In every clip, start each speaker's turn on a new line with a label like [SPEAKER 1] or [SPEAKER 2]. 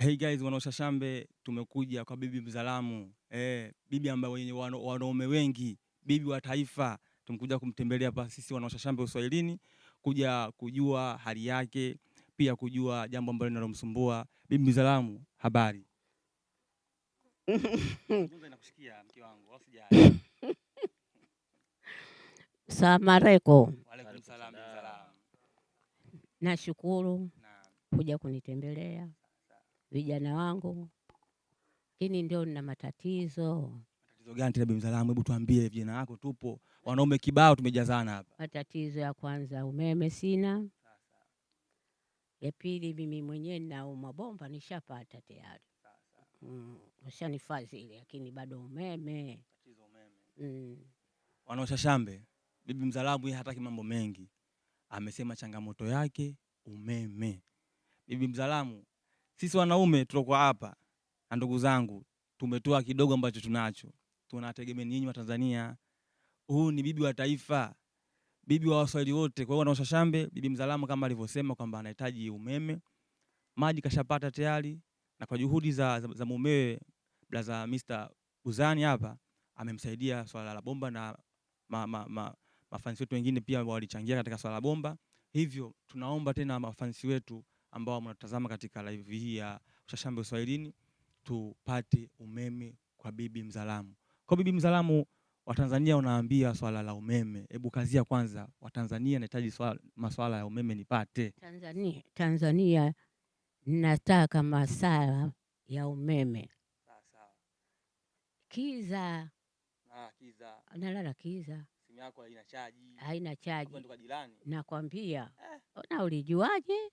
[SPEAKER 1] Hey guys, wanaoshashambe, tumekuja kwa bibi Mzalamu, bibi ambaye wenye wanaume wengi, bibi wa taifa. Tumekuja kumtembelea hapa sisi wanaoshashambe Uswahilini, kuja kujua hali yake, pia kujua jambo ambalo linalomsumbua. Bibi Mzalamu, habari? Nakushikia mke wangu, usijali.
[SPEAKER 2] Salamu alaikum.
[SPEAKER 1] Wa alaikum salam, bibi Mzalamu.
[SPEAKER 2] Nashukuru kuja kunitembelea vijana wangu, lakini ndio nina matatizo.
[SPEAKER 1] Matatizo gani tena bibi Mzalamu? Hebu tuambie, vijana wako tupo, wanaume kibao tumejazana hapa.
[SPEAKER 2] Matatizo ya kwanza, umeme sina. Ya pili, mimi mwenyewe ninaumwa, bomba nishapata tayari, washanifadhili, lakini bado umeme.
[SPEAKER 1] Tatizo umeme. Wanaoshashambe, bibi Mzalamu yeye hataki mambo mengi, amesema changamoto yake umeme. Bibi Mzalamu, sisi wanaume tulikuwa hapa na ndugu zangu, tumetoa kidogo ambacho tunacho, tunategemea nyinyi wa Tanzania. Huu ni bibi wa taifa, bibi wa Waswahili wote. Kwa hiyo wanaoshashambe, bibi Mzalamu kama alivyosema kwamba anahitaji umeme, maji kashapata tayari, na kwa juhudi za mumewe brother Mr. Buzani hapa amemsaidia swala la bomba, na mafansi wetu wengine pia walichangia katika swala la bomba. Hivyo tunaomba tena mafansi wetu ambao mnatazama katika live hii ya Ushashambe Uswahilini, tupate umeme kwa bibi Mzalamu. Kwa bibi Mzalamu, Watanzania unaambia swala la umeme, hebu kazia kwanza, Watanzania nahitaji maswala ya umeme nipate.
[SPEAKER 2] Tanzania nataka masala ya umeme.
[SPEAKER 1] Sawa.
[SPEAKER 2] Kiza.
[SPEAKER 1] Kiza.
[SPEAKER 2] Nalala kiza.
[SPEAKER 1] Simu yako haina chaji.
[SPEAKER 2] Haina chaji.
[SPEAKER 1] Hapo ndo kwa jirani.
[SPEAKER 2] Nakwambia. Na ulijuaje?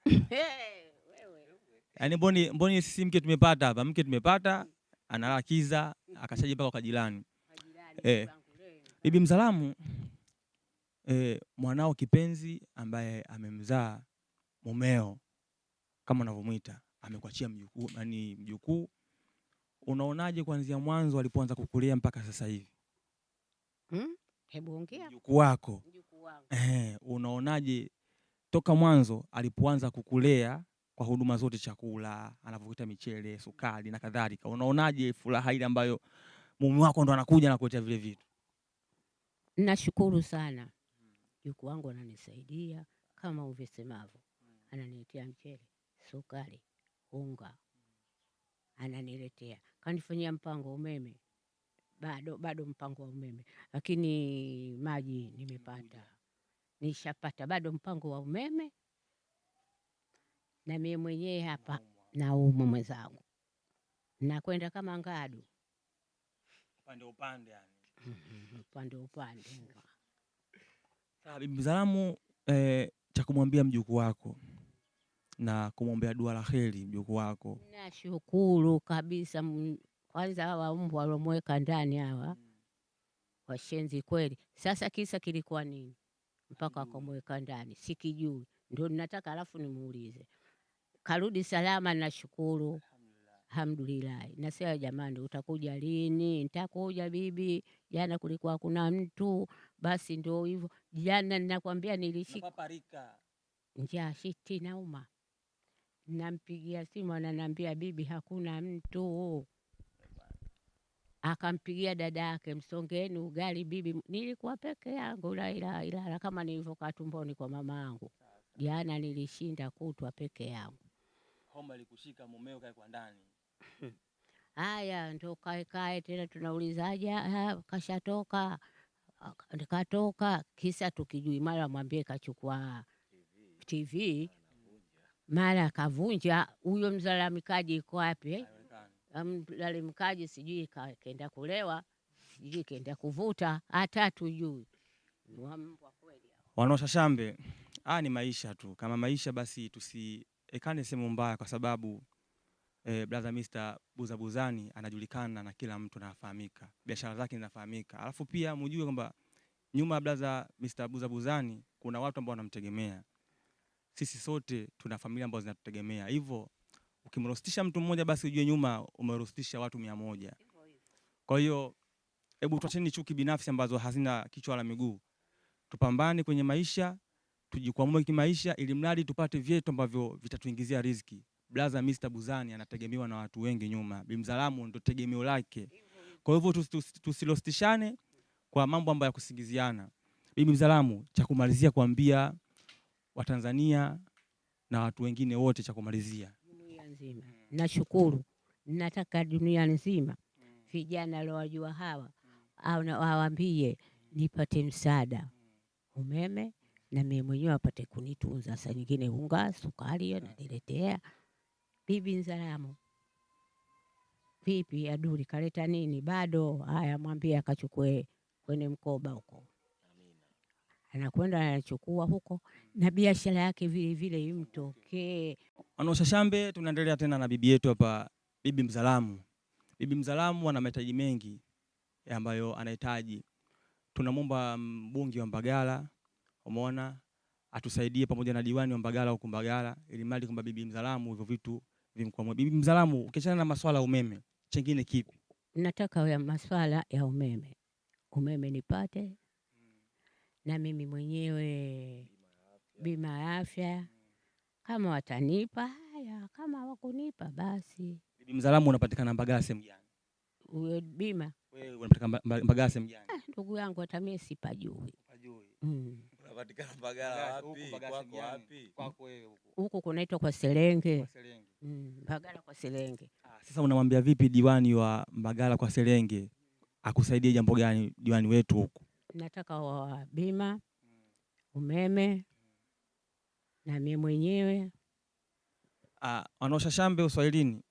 [SPEAKER 2] Wewe.
[SPEAKER 1] Yaani mboni sisi mke tumepata hapa, mke tumepata, analala kiza, akachaji mpaka kwa jirani. Bibi Mzalamu, mwanao kipenzi ambaye amemzaa mumeo kama unavyomuita, amekuachia mjukuu, yani mjukuu. Unaonaje kuanzia mwanzo alipoanza kukulea mpaka sasa hivi?
[SPEAKER 2] Hebu ongea.
[SPEAKER 1] Mjukuu wako.
[SPEAKER 2] Mjukuu wangu.
[SPEAKER 1] Unaonaje toka mwanzo alipoanza kukulea kwa huduma zote, chakula, anavyokuta michele, sukari na kadhalika. Unaonaje furaha ile ambayo mume wako ndo anakuja na kuletea vile vitu?
[SPEAKER 2] Nashukuru sana. Mjukuu wangu ananisaidia kama uvisemavyo. Ananiletea mchele, sukari, unga. Ananiletea. Kanifanyia mpango umeme. Bado mpango wa umeme. Lakini maji nimepata. Nishapata bado mpango wa umeme. Na mimi mwenyewe hapa naumwa mwenzangu. Nakwenda kama ngadu.
[SPEAKER 1] Upande upande yani.
[SPEAKER 2] Upande upande.
[SPEAKER 1] Sawa bibi Mzalamu, cha kumwambia mjukuu wako na kumwombea dua la kheri mjukuu wako.
[SPEAKER 2] Nashukuru kabisa. Kwanza hawa mbwa walomweka ndani hawa washenzi kweli. Sasa kisa kilikuwa nini mpaka akamweka ndani? Sikijui. Ndio ninataka alafu nimuulize. Karudi salama, nashukuru. Alhamdulillah. Nasema jamani, utakuja lini? Nitakuja bibi. Jana kulikuwa kuna mtu. Basi ndio hivyo. Jana ninakwambia nilishika
[SPEAKER 1] Napaparika.
[SPEAKER 2] Njaa shiti nauma. Nampigia simu ananiambia bibi hakuna mtu. Akampigia dada yake, msongeni ugali bibi. Nilikuwa peke yangu la ila ila kama nilivyokaa tumboni kwa mama yangu. Jana nilishinda kutwa peke yangu.
[SPEAKER 1] Homa ilikushika, mumeo kae kwa ndani.
[SPEAKER 2] Haya ndo kae kae tena tunaulizaje, kashatoka, katoka, kisa tukijui, mara mwambie kachukua TV, mara kavunja. Huyo mzalamikaji yuko wapi? Mzalamikaji sijui kaenda kulewa, sijui kaenda kuvuta, hata tujui.
[SPEAKER 1] Wanaoshashambe, ni maisha tu. Kama maisha basi tusiekane sehemu mbaya, kwa sababu brother Mr. Buzabuzani anajulikana na kila mtu, anafahamika, biashara zake zinafahamika. Alafu pia mjue kwamba nyuma ya brother Mr. Buzabuzani kuna watu ambao wanamtegemea. Sisi sote tuna familia ambazo zinatutegemea. Hivyo ukimrostisha mtu mmoja basi ujue nyuma umerostisha watu 100. Kwa hiyo hebu tuacheni chuki binafsi ambazo hazina kichwa wala miguu. Tupambane kwenye maisha, tujikwamue kimaisha ili mradi tupate vyetu ambavyo vitatuingizia riziki. Brother Mr. Buzani anategemewa na watu wengi nyuma. Bibi Mzalamu ndo tegemeo lake. Kwa hivyo tusilostishane kwa mambo ambayo ya kusingiziana. Bibi Mzalamu, cha kumalizia kuambia Watanzania na watu wengine wote, cha kumalizia.
[SPEAKER 2] Dunia nzima. Nashukuru. Nataka dunia nzima vijana waliowajua hawa au waambie nipate msaada umeme na mimi mwenyewe apate kunitunza, saa nyingine unga sukari ananiletea. Bibi Nzalamu vipi, Aduri kaleta nini bado? Haya, mwambie akachukue kwenye mkoba huko. Anakwenda anachukua huko na biashara yake vile vile imtokee.
[SPEAKER 1] Wanaoshashambe, tunaendelea tena na bibi yetu hapa, Bibi Mzalamu. Bibi Mzalamu ana mahitaji mengi ambayo anahitaji. Tunamwomba mbunge wa Mbagala, umeona, atusaidie pamoja na diwani wa Mbagala huko Mbagala, ili mradi kwamba Bibi Mzalamu hivyo vitu vimkwamue. Bibi Mzalamu, ukiachana na masuala ya umeme, chengine kipi?
[SPEAKER 2] Nataka ya masuala ya umeme. Umeme nipate na mimi mwenyewe bima ya afya, kama watanipa haya, kama hawakunipa basi.
[SPEAKER 1] Bibi Mzalamu, unapatikana Mbagala sehemu gani?
[SPEAKER 2] Huyo bima.
[SPEAKER 1] Wewe unapatikana Mbagala sehemu gani?
[SPEAKER 2] Ndugu yangu hata mimi sipajui.
[SPEAKER 1] Sipajui.
[SPEAKER 3] Unapatikana Mbagala wapi? Kwako wapi?
[SPEAKER 1] Kwako wewe huko.
[SPEAKER 2] Huko kunaitwa kwa Serenge.
[SPEAKER 1] Kwa Serenge.
[SPEAKER 2] Mbagala kwa Serenge.
[SPEAKER 1] Sasa unamwambia vipi diwani wa Mbagala kwa Serenge akusaidie jambo gani diwani wetu huko?
[SPEAKER 2] Nataka wa bima, umeme na mimi mwenyewe.
[SPEAKER 1] Wanaoshashambe Uswahilini,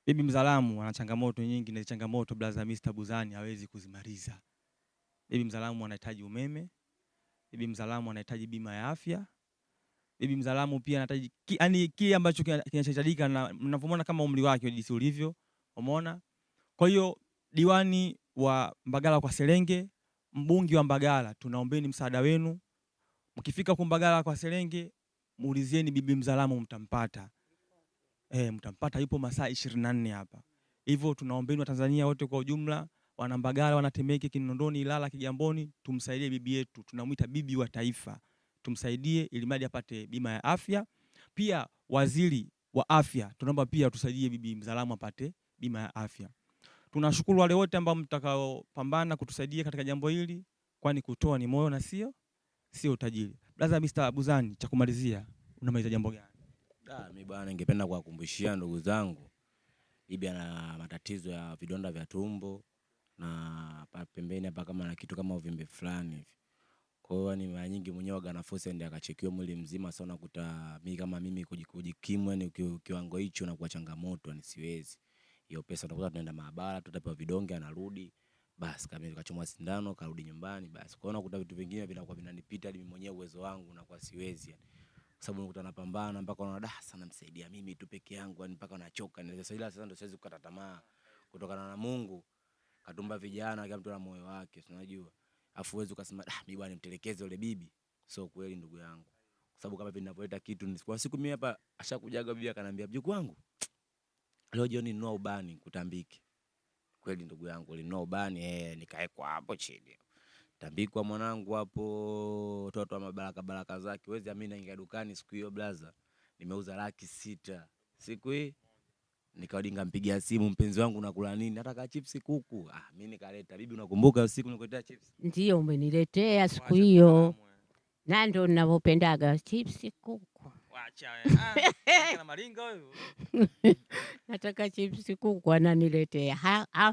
[SPEAKER 1] Bibi Mzalamu ana changamoto nyingi, na changamoto brother Mr. Buzani hawezi kuzimaliza. Bibi Mzalamu anahitaji umeme, Bibi Mzalamu anahitaji bima ya afya, Bibi Mzalamu pia anahitaji yani kile ambacho kinachohitajika, na mnavyomwona kama umri wake jinsi ulivyo, umeona. Kwa hiyo diwani wa Mbagala kwa Serenge, mbunge wa Mbagala, tunaombeni msaada wenu. Mkifika huko Mbagala kwa Serenge, muulizieni Bibi Mzalamu, mtampata. Mtampata, yupo masaa 24 hapa. Hivyo tunaombeni Watanzania wote kwa ujumla, wana Mbagala, wana Temeke, Kinondoni, Ilala, Kigamboni, tumsaidie bibi yetu. Tunamuita bibi wa taifa. Tumsaidie ili mradi apate bima ya afya. Pia waziri wa afya, tunaomba pia tusaidie Bibi Mzalamu apate bima ya afya. Tunashukuru wale wote ambao mtakaopambana kutusaidia katika jambo hili, kwani kutoa ni moyo na sio utajiri. Brother Mr. Buzani, cha kumalizia, unamaliza jambo gani?
[SPEAKER 3] Mimi bwana ningependa kuwakumbushia ndugu zangu, bibi ana matatizo ya vidonda vya tumbo na pembeni hapa kama na kitu kama uvimbe fulani hivi. Kwa hiyo ni mara nyingi mwenyewe huwa ana force ndiye akachekiwa mwili mzima sana, unakuta mimi kama mimi kujikimu yani kiwango hicho na kuwa changamoto, ni siwezi. Hiyo pesa utakuta tunaenda maabara, tutapewa vidonge, anarudi basi kama kachomwa sindano karudi nyumbani basi. Kwa hiyo unakuta vitu vingine vinakuwa vinanipita hadi mimi mwenyewe uwezo wangu na kwa siwezi yani. Kwa sababu unakuta napambana mpaka unaona da sana msaidia mimi tu peke yangu yani mpaka nachoka. Sasa ila sasa ndio siwezi kukata tamaa kutokana na Mungu katumba vijana kila mtu ana moyo wake, si unajua. Afu uweze ukasema da mimi bwana nimtelekeze yule bibi. Sio kweli ndugu yangu. Kwa sababu kama vinavyoleta kitu kwa siku mimi hapa ashakujaga bibi akaniambia mjukuu wangu leo jioni ninunua ubani kutambiki. Kweli ndugu yangu nilinunua ubani nikaekwa hapo chini. Tambikwa mwanangu hapo toto wa mabaraka baraka zake. Huwezi amini naingia dukani siku hiyo blaza nimeuza 600,000. Siku hii nikarudi nikampigia simu mpenzi wangu nakula nini? Nataka chips kuku. Mimi nikaleta. Bibi unakumbuka usiku nilikuletea chips?
[SPEAKER 2] Ndio umeniletea siku hiyo. Na ndio ninavyopendaga chips kuku.
[SPEAKER 1] Wacha wewe. Kana maringo huyu.
[SPEAKER 2] Nataka chips kuku ananiletea.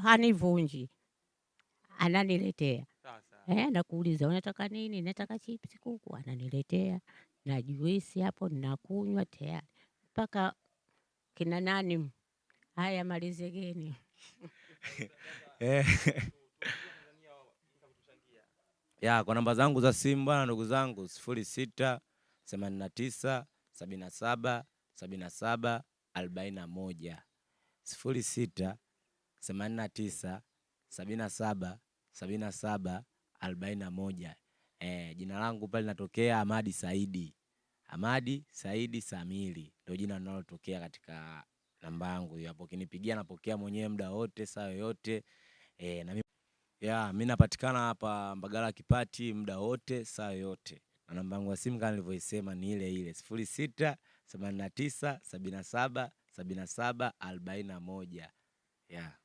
[SPEAKER 2] Hanivunji. Ananiletea.
[SPEAKER 1] Sasa.
[SPEAKER 2] Nakuuliza unataka nini? Nataka chips kuku, ananiletea na juisi hapo ninakunywa tayari. Mpaka kina nani? Haya malizegeni.
[SPEAKER 3] Ya, kwa namba zangu za simu bwana ndugu zangu 06 89 77 77 41. 06 89 77 77 41. Jina langu pale linatokea Ahmadi Saidi. Ahmadi Saidi Samili ndio jina linalotokea katika namba yangu hiyo. Hapo ukinipigia napokea mwenyewe muda wote saa yoyote. Na mimi mimi napatikana hapa Mbagala Kipati muda wote saa yoyote. Na namba yangu ya simu kama nilivyoisema ni ile ile 06 89 77 77 41. Yeah.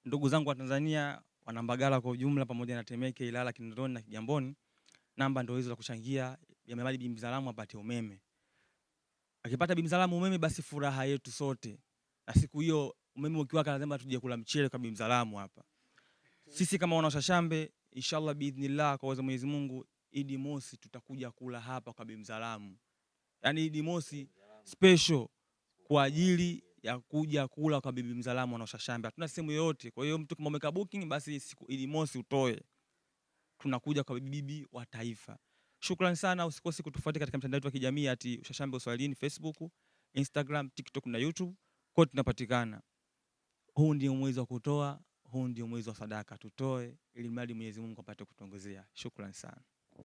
[SPEAKER 1] Ndugu zangu wa Tanzania, wanambagala kwa ujumla, pamoja na Temeke, Ilala, Kinondoni na Kigamboni, namba ndio hizo za kuchangia ya mradi Bi Mzalamu apate umeme. Akipata Bi Mzalamu umeme, basi furaha yetu sote. Na siku hiyo umeme ukiwaka, lazima tuje kula mchele kwa Bi Mzalamu hapa. Sisi kama wana Shashambe, inshallah biidhnillah, kwa uwezo wa Mwenyezi Mungu, Idi Mosi tutakuja kula hapa kwa Bi Mzalamu. Yaani Idi Mosi special kwa ajili ya kuja kula kwa Bibi Mzalamu wana Shashambe. Hatuna sehemu yoyote. Kwa hiyo mtu kama umeka booking, basi siku Idi Mosi utoe. Tunakuja kwa bibi wa taifa. Shukrani sana, usikose kutufuatia katika mitandao yetu ya kijamii ati Shashambe Uswahilini, Facebook, Instagram, TikTok na YouTube. Kote tunapatikana. Huu ndio mwezi wa kutoa, huu ndio mwezi wa sadaka. Tutoe ili mradi Mwenyezi Mungu apate kutuongezea. Shukrani sana.